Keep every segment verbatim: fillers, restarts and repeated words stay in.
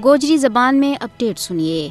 گوجری زبان میں اپڈیٹ سنیے۔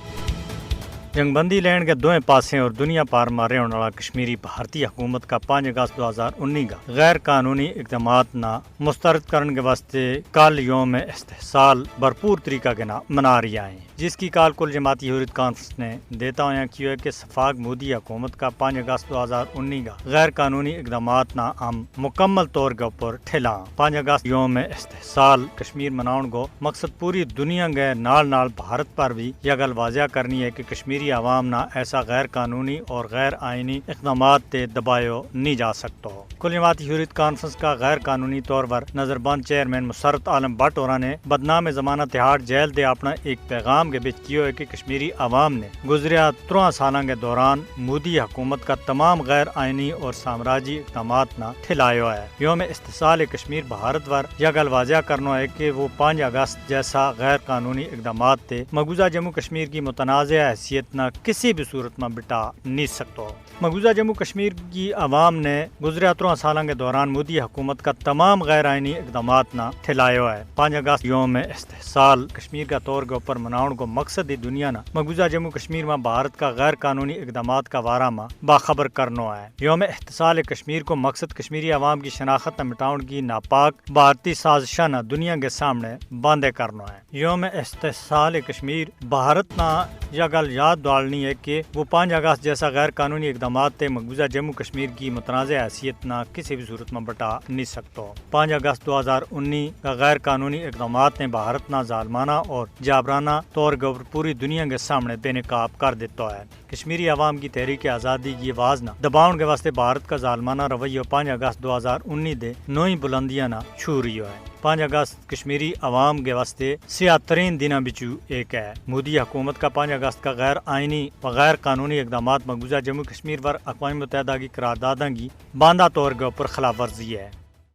جنگ بندی لین کے دوئیں پاسیں اور دنیا پار مارے ہونے والا کشمیری بھارتی حکومت کا پانچ اگست دو ہزار انی کا غیر قانونی اقدامات نا مسترد کرن کے واسطے کل یوم استحصال بھرپور طریقہ کے نا منا رہی آئیں، جس کی کال کل جماعتی حریت کانفرنس نے دیتا ہویا کیو ہے کہ سفاک مودی حکومت کا پانچ اگست دو ہزار انی کا غیر قانونی اقدامات نا ہم مکمل طور کے اوپر ٹھیلا۔ پانچ اگست یوم استحصال کشمیر مناؤن کو مقصد پوری دنیا کے نال نال بھارت پر بھی یہ گل واضح کرنی ہے کہ کشمیری عوام نا ایسا غیر قانونی اور غیر آئینی اقدامات تے دبایو نہیں جا سکتو۔ کل جماعتی حریت کانفرنس کا غیر قانونی طور پر نظر بند چیئرمین مسرت عالم بٹ اور نے بدنام زمانہ تہاڑ جیل دے اپنا ایک پیغام کے بچ کیو ہے کہ کشمیری عوام نے گزریا ترواں سالاں کے دوران مودی حکومت کا تمام غیر آئینی اور سامراجی اقدامات نا ٹھلایو ہے۔ یوم استحصال کشمیر بھارت پر یہ گل واضح کرنو ہے کہ وہ پانچ اگست جیسا غیر قانونی اقدامات تے مقبوضہ جموں کشمیر کی متنازعہ حیثیت نا کسی بھی صورت ما بٹا نہیں سکتو۔ مقبوضہ جموں کشمیر کی عوام نے گزریا ترواں سالاں کے دوران مودی حکومت کا تمام غیر آئینی اقدامات نا ٹھلایو ہے۔ پانچ اگست یوم استحصال کشمیر کا طور کے اوپر مناؤن کو مقصد ہی دنیا نا مقبوضہ جموں کشمیر ما بھارت کا غیر قانونی اقدامات کا وارا ما باخبر کرنو ہے۔ یوم استحصال کشمیر کو مقصد کشمیری عوام کی شناخت نا مٹاؤن کی ناپاک بھارتی سازشاں نا دنیا کے سامنے باندھے کرنو ہے۔ یوم استحصال کشمیر بھارت نا یہ گل یاد دوالنی ہے کہ وہ پانچ اگست جیسا غیر قانونی اقدامات تے مقبوضہ جموں کشمیر کی متنازعہ حیثیت نا کسی بھی صورت ما بٹا نہیں سکتو۔ پانچ اگست دو ہزار انی کا غیر قانونی اقدامات نے بھارت نا ظالمانہ اور جابرانہ طور کے اوپر پوری دنیا کے سامنے بے نقاب کر دیتا ہے۔ کشمیری عوام کی تحریک آزادی کی آواز نا دباؤن کے واسطے بھارت کا ظالمانہ رویو پانچ اگست دو ہزار انی دے نوئی بلندیاں نا چھو رہیو ہے۔ پانچ اگست کشمیری عوام کے واسطے سیاہ ترین دناں بچو ایک ہے۔ مودی حکومت کا پانچ اگست کا غیر آئینی و غیر قانونی اقدامات مقبوضہ جموں کشمیر پر اقوام متحدہ کی قرارداداں کی باندھا طور کے اوپر خلاف ورزی ہے۔